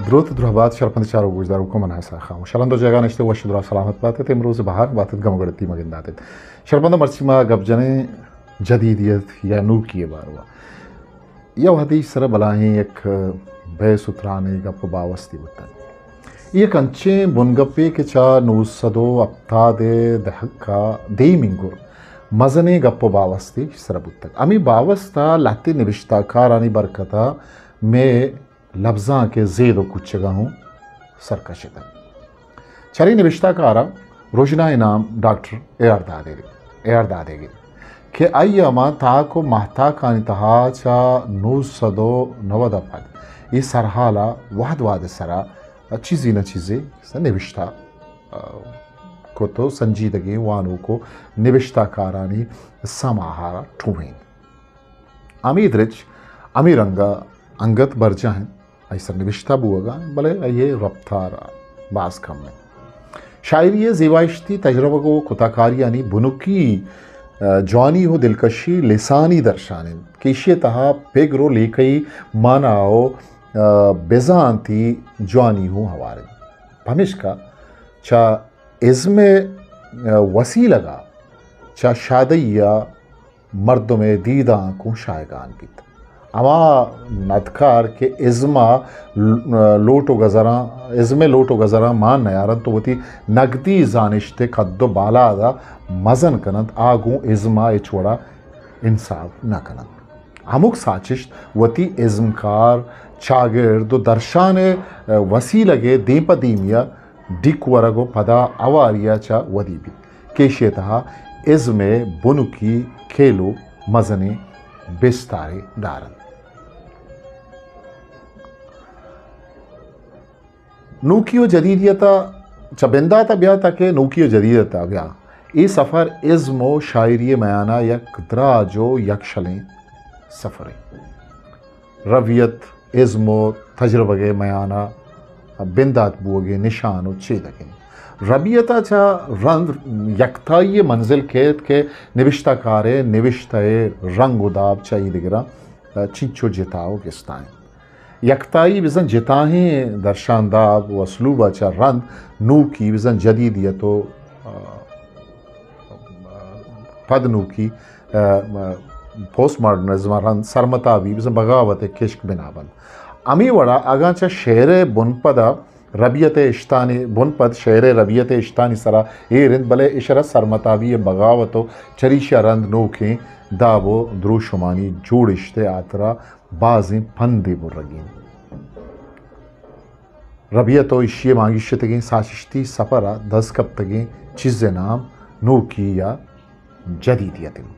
دروت درہبات شرپند چاروک گوشداروکاں، من اسحاق خاموش۔ شرپند جاگہ نشتے وش درا سلامت باتت، امروز بہار باتت، گم گڑتی مگنداتت۔ شرپند مرچی ما گپ جنیں جدیدیت یا نوکی باروا۔ یا وہدی سر بلاہیں یک بحث و ترانے گپ باوستی بوتگ۔ یک انچیں بنگپے کہ چا نو سد و ہپتاد دہکا دیم انگر مزنیں گپ و باوستی سر بوتگ۔ ہمیں باوستا لہتے نبشتہ کارانی برکتا مے لبزانک ء زید و کوچگاں ہوں سرکشتگ۔ چرے نبشتہ کارا رژنا ء نام ڈاکٹر اے آر دادے، اے آر دادے گی کہ آئی ء ما تاک و ماہتاکانی تہا چہ نو سد و نود ء پد اے سرحال ء وہد وہد ء سرا چیزے نہ چیزے نبشتہ، آ، کت و سنجیدگیں وانوک و نبشتہ کارانی سماہا ٹوہینت۔ ہمے درچ، ہمے رنگ ء انگت برجاہ انت، آئی سر نبشتہ بوگا انت، بلے آئی ء رپتار باز کم انت۔ شاعری ء زیبائشتی تجربگ و کتاکاریانی بنکی، آ، جوانی و دلکشی لسانی درشان انت کہ ایشی ء تہا پگر و لیکہی مانا و، آ، بزانتی جوانی ہوں ہوار انت۔ پمیشکا چہ ازم ء وسیلگا چہ شادئی ء مردم ء دیدانک اوں شاہگان بیت۔ ہما ندکار کہ ازم ء لوٹ و گزراں، ازم ء لوٹ و گزراں مان نیارنت و وتی نگدی زانشت ء قد و بالاد ء مزن کننت، آ گوں ازم ء ہچ وڑا انصاف نہ کننت۔ ہمک ساچشت وتی ازمکار، چاگرد و درشان ء وسیلگ ء دیم پہ دیمی ء ڈیک ورگ و پدا اواری ء چہ ودی بیت کہ ایشی ء تہا ازم ء بنکی کیلو مزنیں بستارے دارنت۔ نوکی و جدیدیت ء چہ بندات ء بیا تاکہ نوکی و جدیدیت ء بیا، اے سفر ازم و شاعری ء میان ء یک دراج و یکشلیں سفرے۔ ربیت، ازم و تجربگ ء میان ء بندات بوگ ء نشان و چیدگ انت۔ ربیت ء چہ رند یکتائی ء منزل کیت کہ نبشتہ کار ء نبشتہ ء رنگ و داب چہ ایدگراں چنچو جتا و گستا انت۔ یکتائی بزاں جتاہیں درشانداب و اسلوب ء چہ رند نوکی بزاں جدیدیت و، آ، پد نوکی، آ، پوسٹ ماڈرنزم ء رند سرمتابی بزاں بغاوت ء کشک بنا بنت۔ ہمے وڑا اگاں چہ شعر ء بنپد ء ربیت ء اشتانی، بنپد شعر ء ربیت ء اشتانی سرا ایر انت، بلے اشرا سرمتابی ء بغاوت و چریشی ء رند نوکیں داب و دروشمانی جوڑشت ء ہاترا بازیں پندے برگی انت۔ ربیت و ایشی ء مانگیشتگیں ساچشتی سفر ء دست کپتگیں چیز ء نام نوکی یا جدیدیت انت۔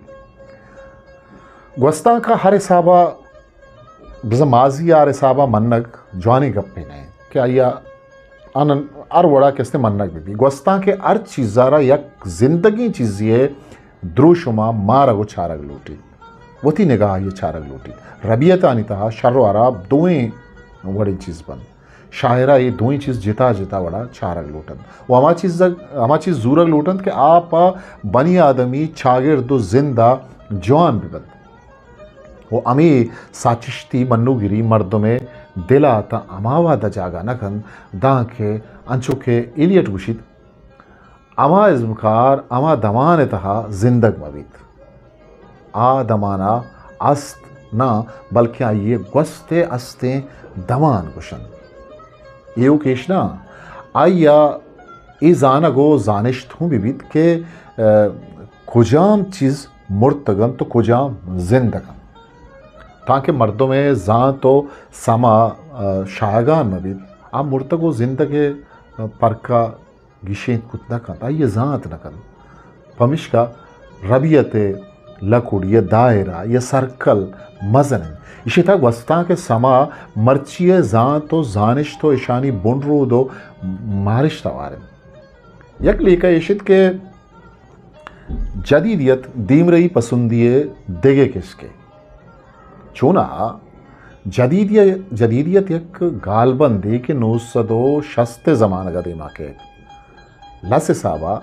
گوستانک ء ہر حساب ء بزاں ماضی ء ہر حساب ء منگ جوانیں گپے نہ انت کہ آئی ء آنن ہر وڑا کہ استیں منگ بہ بیت۔ گوستانک ء ہر چیز ء را یک زندگیں چیزے ء دروشم ء مارگ و چارگ لوٹیت۔ وتی نگاہ ء چارگ لوٹیت۔ ربیتانی تہا شر و ہراب دوئیں وڑیں چیز بنت۔ شاعر ء اے دوئیں چیز جتا جتا وڑا چارگ لوٹنت و ہما چیز، ہما چیز زورگ لوٹنت کہ آ پہ بنی آدمی چاگرد و زند ء جوان بہ بنت۔ و ہمے ساچشتی منوگری مردم ء دل ء تاں ہما وہد ء جاگہ نہ کنت، دانکہ انچو کہ ایلیٹ گوشیت، ہما ازمکار ہما دمان ء تہا زندگ مہ بیت۔ آ دمان ء است نہ، بلکیں آئی ء گوست ء استیں دمان گوشنت۔ ایوک ایش نہ، آئی ء اے زانگ و زانشت ہوں بہ بیت کہ، ء، کجام چیز مرتگ انت و کجام زندگ انت۔ تانکہ مردم ء زانت و سما، ء، شاہگان مہ بیت، آ مرتگ و زندگ ء پرک ء گیشینت کت نہ کنت، آئی ء زانت نہ کنت۔ پمیشکا ربیت ء لکوڑی ء دائرہ یا سرکل مزن انت۔ ایشی تہا گوستانک ء سما مرچی ء زانت و زانشت و اشانی بنرود و مارشت ہوار انت۔ یک لیکہ ایش انت کہ جدیدیت دیمرئی پسندی ء دگہ کسکے۔ چوناہا جدیدیت، جدیدیت یک گالبندے کہ نو سد و شست ء زمانگ ء دیما کیت۔ لس حسابا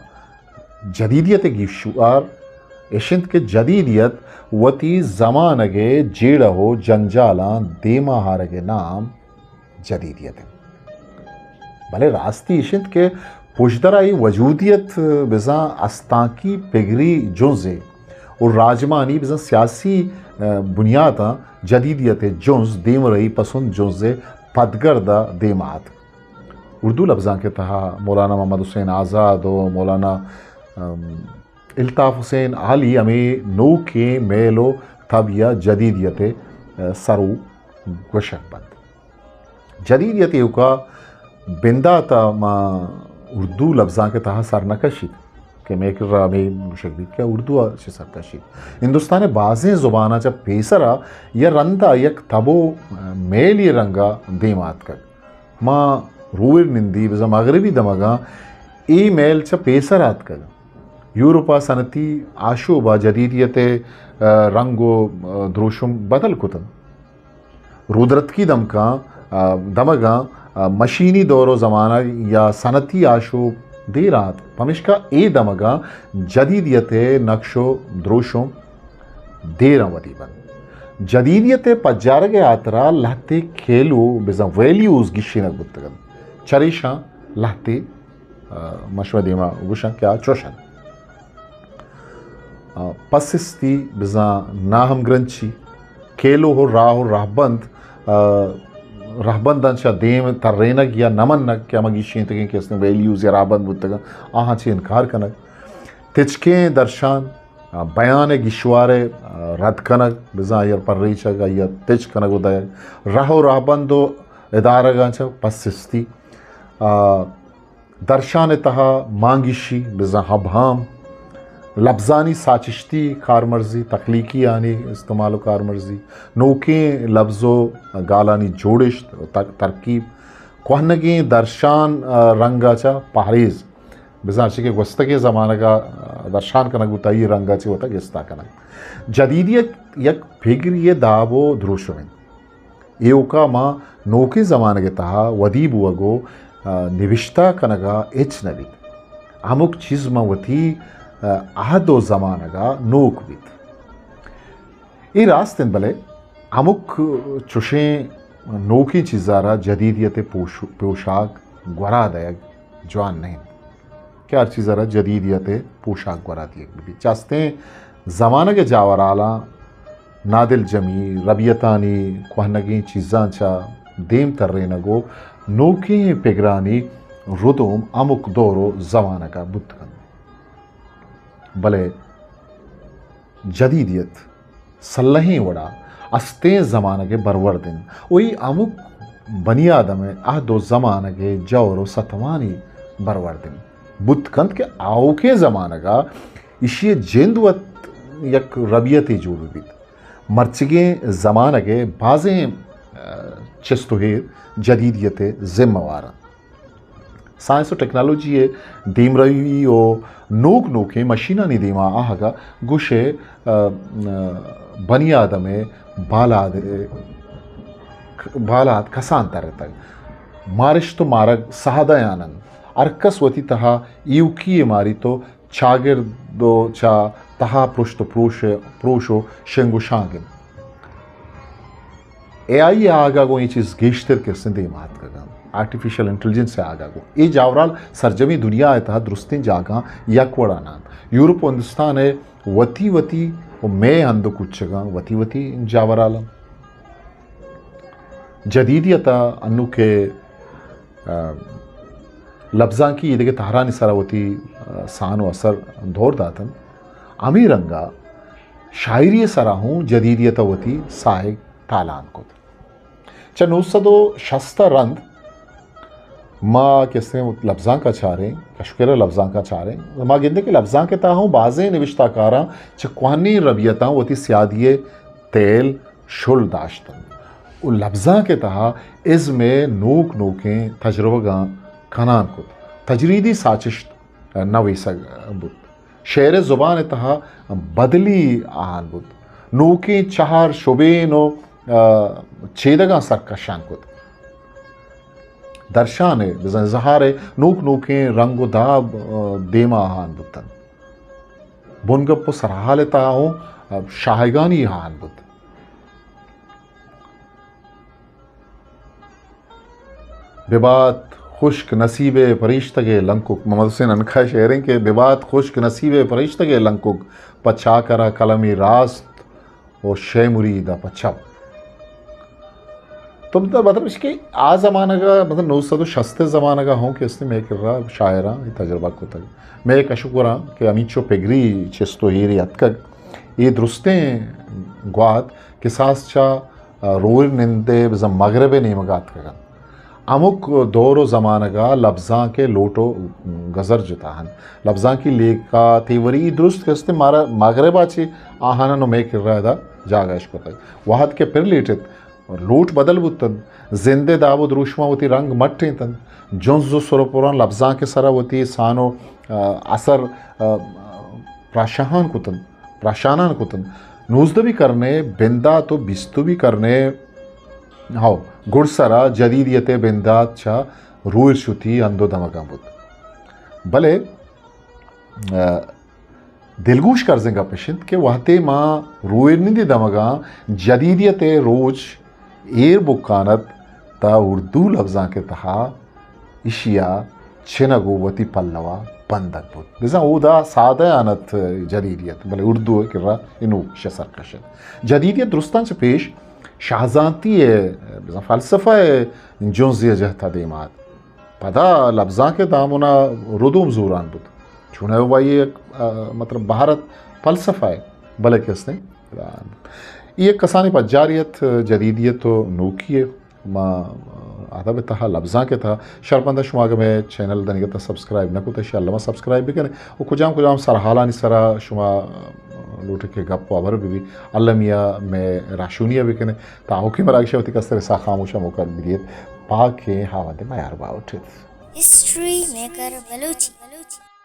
جدیدیت ء گیشوار اش انت کہ جدیدیت وتی زمانگ ء جیڑہ و جنجالاں دیما آرگ ء نام جدیدیت انت۔ بلے راستی اش انت کہ پژدر ءَ اے وجودیت بزاں استانکی پگری جنزے و راجمانی بزاں سیاسی، ءَ، بنیاتاں جدیدیت ءِ جنز دیمرئی پسند جنز ءِ پدگرد ءَ دیم ءَ آتک۔ اردو لبزانک ءِ تہا مولانا محمد حسین آزاد و مولانا، ام، الطاف حسین عالی ہمے نوکیں میل و تب یا جدیدیت ءِ، ءَ، سر و گوشگ بنت۔ جدیدیت ایوکا بندات ءَ ما اردو لبزانک ءِ تہا سر نہ کشیت کہ مئے کرا ہمے گوشگ بیت کہ اردو ءَ چہ سر کشیت۔ ہندوستان ءِ بازیں زباناں چہ پیسر ءَ یا رند ءَ یک تب و میلی رنگ ءَ دیم آتکگ۔ ما روئر نندی بزاں مغربی دمگاں اے میل چہ پیسر آتکگ۔ یورپ ءَ صنعتی آشوب ءَ جدیدیت ءِ، ءَ، رنگ و، ءَ، دروشم بدل کتنت۔ رودرتکی دمکاں، ءَ، دمگاں، ءَ، مشینی دور و زمانگ یا صنعتی آشوب دیر آتک، پمیشکا اے دمگاں جدیدیت ءِ نقش و دروشم دیراں ودی بنت۔ جدیدیت ءِ پجارگ ءِ ہاترا لہتے کیلو بزاں ویلیوز گیشینگ بوتگ انت۔ چریشاں لہتے، ءَ، من شمئے دیما گوشاں کہ آ چوش انت۔ ءَ، پسستی بزاں ناہمگرنچی، کیلو و راہ و رہبند، ءَ، رہبنداں چہ دیم ترینگ یا نہ منگ کہ ہما گیشینتگیں کہ استیں ویلیوز یا رہبند بوتگ انت، آہاں چہ انکار کنگ۔ تچکیں درشان، ءَ، بیان ءِ گیشوار ءِ، ءَ، رد کنگ، بزاں آئی ءَ پریچگ، آئی ءَ تچک کنگ و دئیگ۔ رہ و رہبند و ادارگاں چہ پسستی، ءَ، درشان ءِ تہا مانگیشی، بزاں ابہام، لبزانی ساچشتی کارمرزی، تخلیقی آنی استعمال و کارمرزی، نوکیں لبز و گالانی جوڑشت و تر-، ترکیب، کوہنگیں درشان، ءَ، رنگ ءَ چہ پہریز، بزاں ہرچی کہ گوستگیں زمانگ ءَ، ءَ، درشان کنگ بوتگ، آئی رنگ ءَ چہ وتا گستا کنگ۔ جدیدیت یک پگری ءِ داب و دروشم انت۔ ایوکا ما نوکیں زمانگ ءِ تہا ودی بوگ و، ءَ، نبشتہ کنگ ءَ ہچ نہ بیت۔ ہمک چیز ما وتی، ءَ، عہد و زمانگ ءَ نوک بیت۔ اے راست انت، بلے ہمک چوشیں نوکیں چیز ءَ را جدیدیت ءِ پوش-، پوشاک گورا دئیگ جوان نہ انت کہ ہر چیز ءَ را جدیدیت ءِ پوشاک گورا دیگ بہ بیت۔ چہ استیں زمانگ ءِ جاورالاں نادلجمی، ربیتانی کوہنگیں چیزاں چہ دیم ترینگ و نوکیں پگرانی ردوم ہمک دور و زمانگ ءَ بوت کنت۔ بلے جدیدیت سلہیں وڑا استیں زمانگ ءِ برورد انت و اے ہمک بنی آدم ءِ عہد و زمانگ ءِ جور و ستمانی برورد انت۔ بوت کنت کہ آؤکیں زمانگ ءَ ایشی ءِ جند وت یک ربیتے جوڑ بہ بیت۔ مرچیگیں زمانگ ءِ بازیں، ءَ، چست و ایر جدیدیت ءِ ذمہ وار انت۔ سائنس و ٹیکنالوجی ءِ دیمروی و نوک نوکیں مشینانی دیما آہگ ءَ گوش ئے، ءَ، ءَ، بنی آدم ءِ بالاد، بالاد کسان ترتگ۔ مارشت و مارگ ساہدہ یان انت۔ ہر کس وتی تہا ایوکی یے ماریت و چاگرد و چہ تہا پرشت و پروش، پروش و شنگ و شانگ انت۔ اے آئی ءِ آہگ ءَ گوں اے چیز گیشتر کہ استیں دیم ءَ آتکگ انت۔ آرٹیفیشل انٹیلیجنس ءِ آہگ ءَ گوں اے جاورال سرجمیں دنیا ءِ تہا درستیں جاگہاں یک وڑا نہ انت۔ یورپ و ہندوستان ءِ وتی وتی و مئے ہند و کوچگاں وتی وتی جاورال انت۔ جدیدیت ءَ انو کہ، ءَ، لبزانکی ایدگہ تہرانی سرا وتی، ءَ، سان و اثر دور دات انت، ہمے رنگ ءَ شاعری ءِ سرا ہوں جدیدیت ءَ وتی ساہگ تالان کت۔ چہ نو سد و شست ءَ رند ما کہ استیں لبزانک ءَ چاریں، کشکر ءِ لبزانک ءَ چاریں، ما گندیں کہ لبزانک ءِ تہا ہوں بازیں نبشتہ کاراں چہ کوہنیں ربیتاں وتی سیادی ءِ تیل شل داشت انت و لبزانک ءِ تہا ازم ءِ نوک نوکیں تجربگاں کنان کت۔ تجریدی ساچشت نویسگ بوت۔ شعر ءِ زبان ءِ تہا بدلی آہان بوت۔ نوکیں چہر، شبین و، ءَ، چیدگاں سرکشان کت۔ درشان ءِ بزاں اظہار ءِ نوک نوکیں رنگ و داب، ءَ، دیما آہان بوت انت۔ بنگپ و سرحال ءِ تہا ہوں، ءَ، شاہگانی آہان بوت۔ ببات خشک نصیب ءِ پریشتگ ءِ لنکک، محمد حسین عنقا ءِ شعر ایں کہ ببات خشک نصیب ءِ پریشتگ ءِ لنکک، پہ چاکر ءَ قلمی راست ءُ شے مرید ءَ پہ چپ۔ تو مطلب، مطلب اش کہ آ زمانگ ءَ، مطلب نو سد ءُ شست ءِ زمانگ ءَ ہوں کہ است مئے کرا شاعراں اے تجربہ کتگ۔ مئے کش ءُ گوراں کہ ہمینچو پگری چست ءُ ایرے اتکگ، اے درستیں گوات کساس چہ روئے نند ءِ بزاں مغرب ءِ نیمگ ءَ اتکگ انت۔ ہمک دور ءُ زمانگ ءَ لبزانک ءِ لوٹ ءُ گزر جتا انت۔ لبزانکی لیکہ تیوری درست کہ است مارا مغرب ءَ چہ آہاناں نوں مئے کرا ادا جاگہ اش کتگ۔ وہد کہ پر لیٹ ات، لوٹ بدل بوت انت۔ زند ءِ داب ءُ دروشماں وتی رنگ مٹینت انت۔ جنز ءُ سر ءُ پراں لبزانک ءِ سرا وتی سان ءُ، آ، اثر، آ، پراشاہان کت انت، پراشانان کت انت۔ نوزدہمی کرن ءِ بندات ءُ بیستمی کرن ءِ، ہو، گڈسرا جدیدیت ءِ بندات چہ روئے شتی ہند ءُ دمگاں بوت۔ بلے، آ، دلگوش کرزیں گپ اش انت کہ وہدے ما روئے نندی دمگاں جدیدیت ءِ روچ ایر بکان ات، تہ اردو لبزانک ءِ تہا ایشی ءَ چنگ ءُ وتی پلو ءَ بندگ بوت۔ بزاں اودا سادہ آن ات جدیدیت، بلے اردو ءِ کرا انوک ایشی ءَ سرکش ات۔ جدیدیت درستاں چہ پیش شاہزانتی ءِ، بزاں فلسفہ ءِ جنزے ءِ جہت ءَ دیما ات۔ پدا لبزانک ءِ دامن ءَ ردوم زوران بوت۔ چوناہا اے یک، آ، مطلب بہر ات فلسفہ ءِ، بلے کہ است ایں، آ، اے یک کسانیں پجارے ات جدیدیت ءُ نوکی ءِ۔ ما ادب ءِ تہا، لبزانک ءِ تہا، شرپندہ شما اگہ مئے چینل دنیگت ءَ سبسکرائب نہ کتہ، انشاءاللہ ما سبسکرائب بکنے ءُ کجام کجام سرحالانی سرا شما لوٹے کہ گپ ءُ ہبر بہ بی، المی ءَ مئے راہشونی ءَ بکنے۔ تاں اوکیں مراگش ءَ وتی کستر ءِ ساہ خاموش ءَ موکل بدیت۔ پاکیں ہاوند ءِ میار باہوٹ ات۔ ہسٹری میکر بلوچی۔